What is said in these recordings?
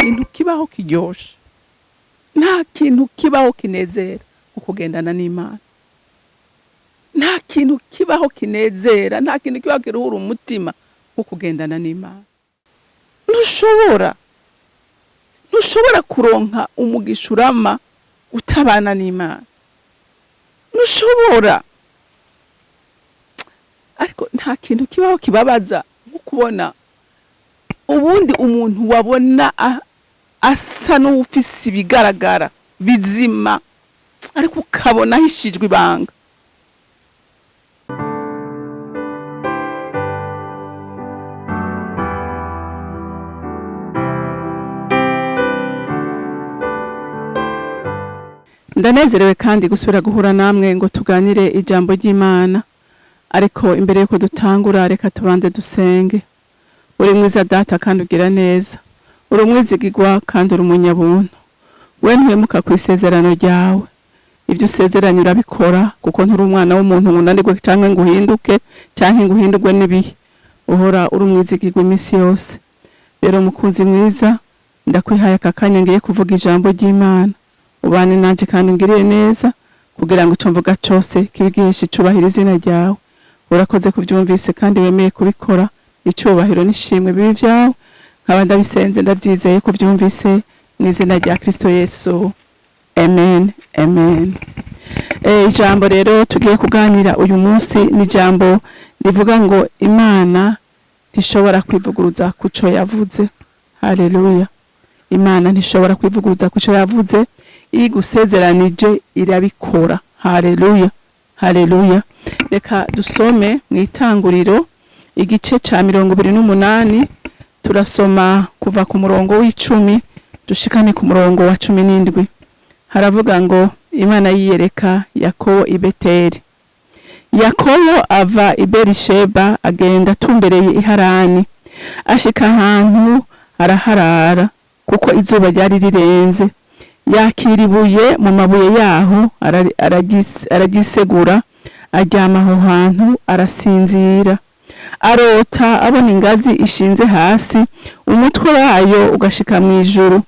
Kintu kibaho kiryoshe, nta kintu kibaho kinezera nko kugendana n'Imana. Nta kintu kibaho kinezera, nta kintu kibaho kiruhura umutima nko kugendana n'Imana. Ntushobora kuronka umugisha urama utabana n'Imana, ntushobora. Ariko nta kintu kibaho kibabaza nko kubona ubundi umuntu wabona asa n'uwufise ibigaragara bizima, ariko ukabona ahishijwe ibanga. Ndanezerewe kandi gusubira guhura namwe ngo tuganire ijambo ry'Imana. Ariko imbere yuko dutangura, reka tubanze dusenge. Uri mwiza Data kandi ugira neza, uri umwizigirwa kandi uri umunyabuntu. We ntuhemuka ku isezerano ryawe, ibyo usezeranye urabikora, kuko nturi umwana w'umuntu ngo unanirwe cyangwa ngo uhinduke cyangwa ngo uhindurwe n'ibihe. Uhora uri umwizigirwa iminsi yose. Rero mukunzi mwiza, ndakwihaye aka kanya ngiye kuvuga ijambo ry'Imana. Ubane nanjye kandi ungirire neza, kugira ngo icyo mvuga cyose kibe gihesha icubahiro izina ryawe. Urakoze kubyumvise kandi wemeye kubikora. Icyubahiro n'ishimwe bibe ibyawe. Nkaba ndabisenze ndabyizeye ko byumvise, mu izina rya Kristo Yesu, amen, amen. Ijambo rero tugiye kuganira uyu munsi ni ijambo rivuga ngo Imana ntishobora kwivuguruza ku cyo yavuze. Haleluya! Imana ntishobora kwivuguruza ku cyo yavuze. Iyo igusezeranije irabikora. Haleluya, haleluya. Reka dusome mu Itanguriro igice ca 28. Turasoma kuva ku murongo w'10 dushikane ku murongo wa 17. Haravuga ngo: Imana yiyereka Yakobo i Beteli. Yakobo ava i Berisheba, agenda atumbereye i Harani. Ashika ahantu araharara, kuko izuba ryari rirenze. Yakira ibuye mu mabuye yaho, aragisegura, aryama aho hantu arasinzira. Arota abona ingazi ishinze hasi, umutwe wayo ugashika mu ijuru.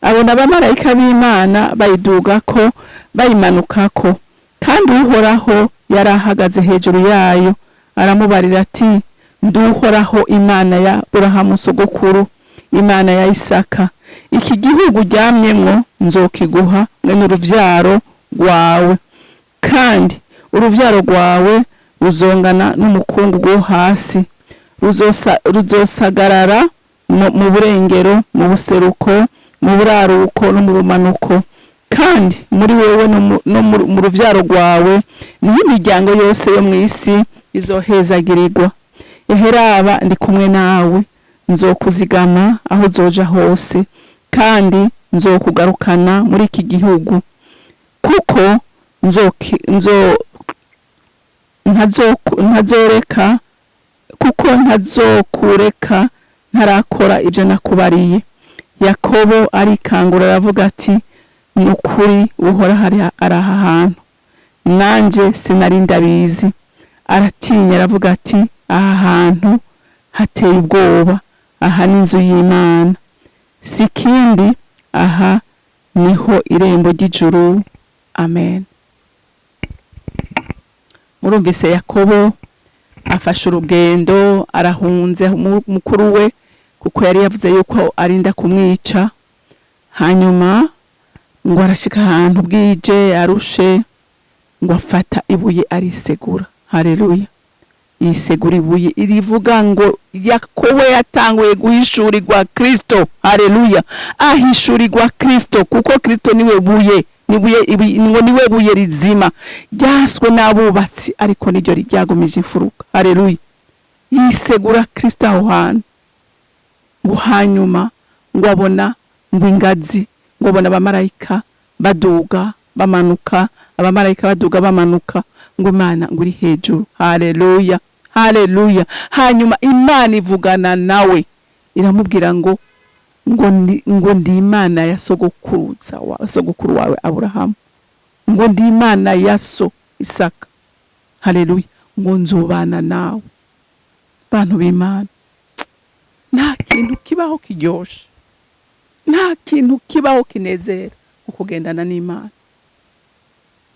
Abona abamarayika b'Imana bayidugako bayimanukako, kandi Uhoraho yari ahagaze hejuru yayo. Aramubarira ati: "Nduhoraho, Imana ya Burahamu sogokuru, Imana ya Isaka. Iki gihugu uryamyemwo nzokiguha mwe n'uruvyaro rwawe, kandi uruvyaro rwawe ruzongana n'umukungugu wo hasi, ruzosagarara mu burengero, mu buseruko, mu buraruko no mu bumanuko. Kandi muri wewe no mu ruvyaro rwawe niho imiryango yose yo mw'isi izohezagirirwa. Eheraba, ndi kumwe nawe, nzokuzigama aho uzoja hose, kandi nzokugarukana muri iki gihugu, kuko ntazoreka, kuko ntazokureka ntarakora ibyo nakubariye." Yakobo arikangura, aravuga ati: "Ni ukuri Uhoraho ari aha hantu, nanjye sinari ndabizi." Aratinya, aravuga ati: "Aha hantu hateye ubwoba, aha ni inzu y'Imana, si ikindi, aha niho irembo ry'ijuru." Amen. Murumvise, Yakobo afashe urugendo, arahunze mukuru we, kuko yari yavuze yuko arinda kumwica. Hanyuma ngo arashika ahantu bwije, arushe, ngo afata ibuye arisegura. Haleluya! Yisegura ibuye rivuga ngo Yakobo yatanguye guhishurirwa Kristo. Haleluya! Ahishurirwa Kristo, kuko Kristo niwe buye, nibuye, ngo niwe buye rizima ryaswe n'abubatsi, ariko niryo ryagumije imfuruka. Haleluya! Yisegura Kristo aho hantu. Ngo hanyuma ngo abona ngo ingazi, ngo abona abamarayika baduga bamanuka, abamarayika baduga bamanuka, ngo Imana ngo iri hejuru. Haleluya, haleluya! Hanyuma Imana ivugana nawe, iramubwira ngo ndi Imana ya sogokuruza wa sogokuru wawe Aburahamu, ngo ndi Imana ya so Isaka. Haleluya! Ngo nzobana nawe. Bantu b'Imana, nta kintu kibaho kiryoshe, Nta kintu kibaho kinezera nko kugendana n'Imana.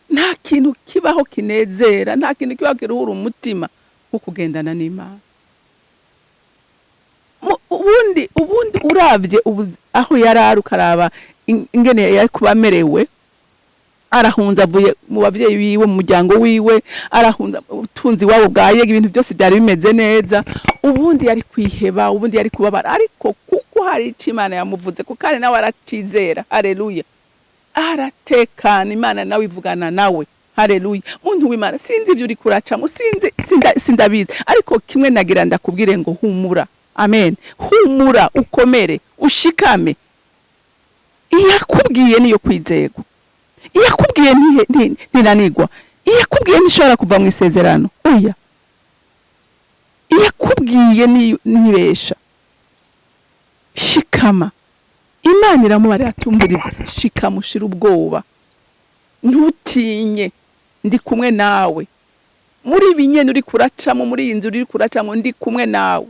Nta kintu kibaho kinezera, nta kintu kibaho kiruhura umutima nko kugendana n'Imana. Ubundi uravye aho yari ari, ukaraba ingene yari kuba amerewe, arahunze avuye mu bavyeyi biwe, mu muryango wiwe, arahunze ubutunzi wabo bwa yega, ibintu byose byari bimeze neza. Ubundi yari kwiheba, ubundi yari kubabara, ariko kuko hari icyo Imana yamuvuze, kuko kandi nawe aracizera, haleluya, aratekana. Imana nawe ivugana nawe, haleluya. Muntu w'Imana, sinzi ibyo uri kuracamo, sinzi, sindabizi, ariko kimwe nagira ndakubwire ngo humura. Amen. Humura, ukomere, ushikame. Iyakubwiye niyo kwizegwa, iyakubwiye ntinanigwa, iyakubwiye ntishobora kuva mu isezerano. Oya, iyakubwiye ntibesha. Shikama. Imana iramubarira, atumburiza, shikama, ushira ubwoba, ntutinye, ndi kumwe nawe muri ibi nyene uri kuracamo, muri iyi nzu uri kuracamo, ndi kumwe nawe.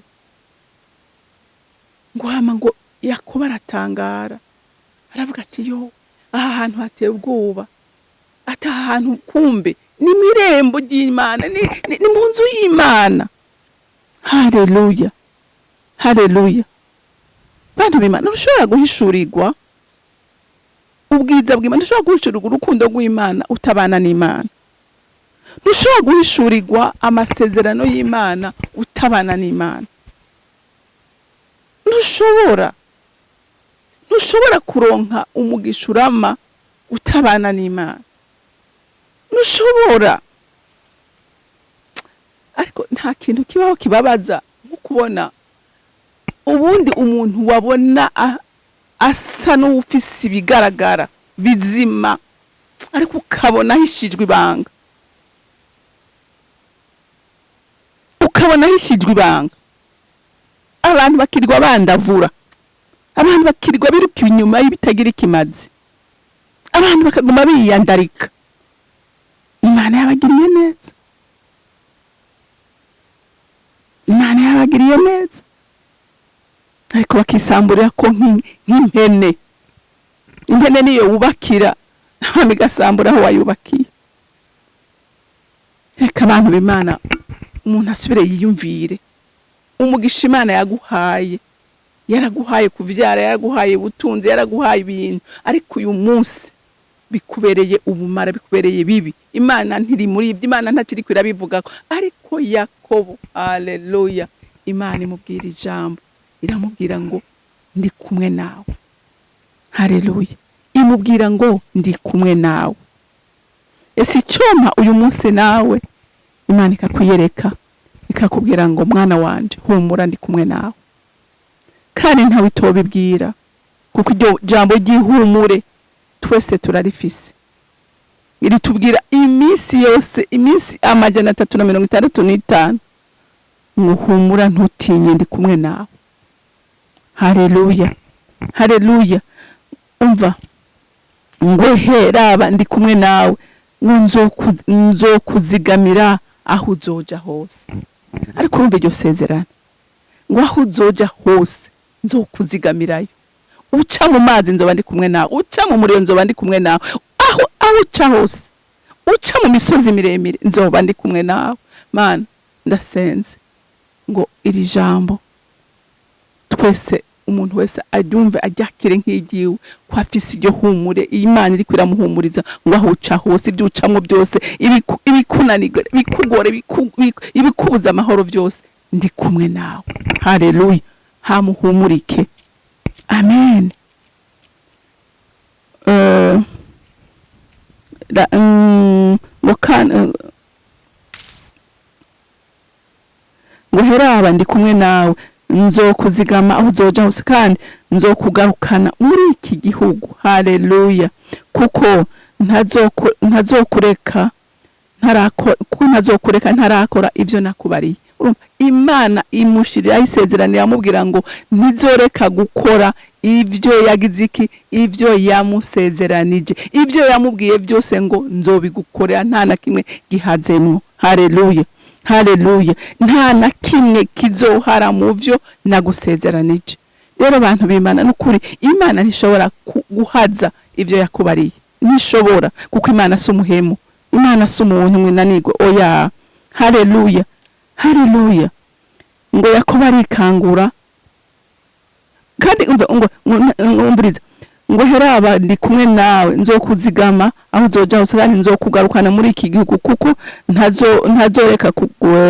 Ngo hama ngo Yakobo aratangara, aravuga ati: "Yo, aha hantu hateye ubwoba." Ati: "Aha hantu kumbe ni mu irembo ry'Imana, ni mu nzu y'Imana." Haleluya, haleluya. Bantu b'Imana, ntushobora guhishurirwa ubwiza bw'Imana, ntushobora guhishurirwa urukundo rw'Imana utabana n'Imana. Ntushobora guhishurirwa amasezerano y'Imana utabana n'Imana. Ntushobora kuronka umugisha urama utabana n'Imana, ntushobora. Ariko nta kintu kibaho kibabaza nko kubona ubundi umuntu wabona asa n'uwufise ibigaragara bizima, ariko ukabona ahishijwe ibanga, ukabona ahishijwe ibanga. Abantu bakirirwa bandavura, abantu bakirirwa biruka inyuma y'ibitagira ikimazi, abantu bakaguma biyandarika. Imana yabagiriye neza, Imana yabagiriye neza, ariko bakisamburira ko nk'impene. Impene niyo wubakira, hama igasambura aho wayubakiye. Reka abantu b'Imana, umuntu asubire yiyumvire umugisha Imana yaguhaye. Yaraguhaye kuvyara, yaraguhaye ubutunzi, yaraguhaye ibintu, ariko uyu munsi bikubereye ubumara, bikubereye bibi. Imana ntiri muri ibyo, Imana ntakiri irabivugako. Ariko Yakobo, haleluya, Imana imubwira ijambo, iramubwira ngo: "Ndi kumwe nawe." Haleluya. Imubwira ngo: "Ndi kumwe nawe." Ese icyoma uyu munsi nawe Imana ikakwiyereka, ikakubwira ngo: "Mwana wanje, humura, ndi kumwe nawe"? Kandi ntawe itobibwira, kuko iryo jambo ry'ihumure twese turarifise. Iritubwira iminsi yose, iminsi 365, ngo: "Humura, ntutinye, ndi kumwe nawe." Haleluya, haleluya. Umva ngo: "He, raba, ndi kumwe nawe," ngo "nzokuzigamira aho uzoja hose." Ariko urumva iryo sezerano, ngo aho uzoja hose nzokuzigamirayo. Uca mu mazi, nzoba ndi kumwe nawe. Uca mu muriro, nzoba ndi kumwe nawe. Aho uca hose, uca mu misozi miremire, nzoba ndi kumwe nawe. Mana, ndasenze ngo iri jambo twese, umuntu wese aryumve, aryakire nk'igiwe, ko afise iryo humure. Iyi Imana iriko iramuhumuriza ngo aho uca hose, ibyo ucamwo byose, ibikunanirwa, ibikugora, ibikubuza amahoro byose, ndi kumwe nawe. Haleluya. Hamuhumurike. Amen. Ngo ngo: "Heraba, ndi kumwe nawe, nzokuzigama aho uzoja hose, kandi nzokugarukana muri iki gihugu." Haleluya. Kuko ntazokureka ntarakora, kuko ntazokureka ntarakora ivyo nakubariye. Urumva, Imana imushiriraho isezerano, iramubwira ngo ntizoreka gukora ivyo yagize iki, ivyo yamusezeranije, ivyo yamubwiye byose, ngo nzobigukorera nta na kimwe gihazemwo. Haleluya, haleluya. Nta na kimwe kizohara mu vyo nagusezeranije. Rero abantu b'Imana, n'ukuri Imana ntishobora guhaza ivyo yakubariye, ntishobora, kuko Imana si umuhemu, Imana si umuntu mwinanirwe, oya. Haleluya, haleluya. Ngo Yakobo arikangura kandi umva, ngo umviriza, ngo heraba, ndi kumwe nawe, nzokuzigama aho uzoja hose, kandi nzokugarukana muri iki gihugu, kuko ntazoreka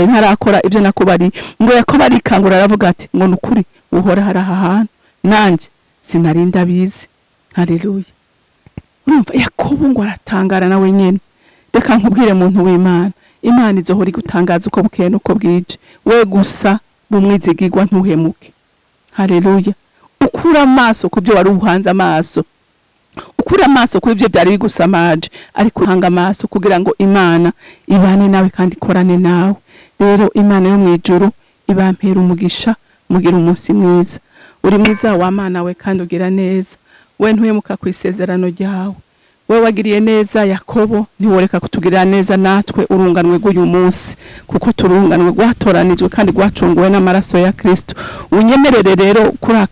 ntarakora ivyo nakubariye. Ngo Yakobo arikangura, aravuga ati ngo nukuri Uhora hari aha hantu, nanje sinari ndabizi. Haleluya. Urumva, Yakobo ngo aratangara nawe nyene. Reka nkubwire, muntu w'Imana, Imana izohora igutangaza uko bukeye n'uko bwije. We gusa bumwizigirwa, ntuhemuke. Haleluya. Ukura amaso ku byo wari uhanze amaso, ukura amaso kuri ibyo byari bigusamaje, ariko uhanga amaso kugira ngo Imana ibane nawe kandi ikorane nawe. Rero Imana yo mu ijuru ibampera umugisha, mugira umunsi mwiza. Uri mwiza wa Mana we, kandi ugira neza. We ntuhemuka ku isezerano ryawe. We wagiriye neza Yakobo, ntiworeka kutugirira neza natwe urunganwe rw'uyu munsi, kuko turunganwe rwatoranijwe kandi rwacunguwe n'amaraso ya Kristo. Unyemerere rero kuri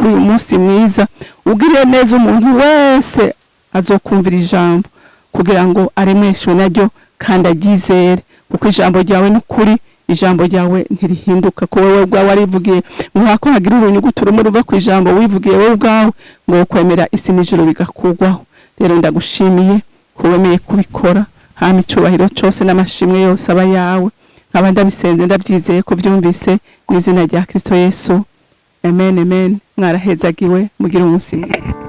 uyu munsi mwiza ugiriye neza umuntu wese azokumvira ijambo, kugira ngo aremeshwe naryo kandi aryizere, kuko ijambo ryawe ni ukuri, ijambo ryawe ntirihinduka, ko wowe ubwawe warivugiye ngo ko hagira urunyuguti rumwe ruva ku ijambo wivugiye wowe ubwawe, ngo kwemera isi n'ijuru bigakugwaho. Rero ndagushimiye ko wemeye kubikora. Hama icubahiro cose n'amashimwe yose aba yawe. Nkaba ndabisenze ndabyizeye ko byumvise, mu izina rya Kristo Yesu, amen, amen. Mwarahezagiwe, mugire umunsi mwiza.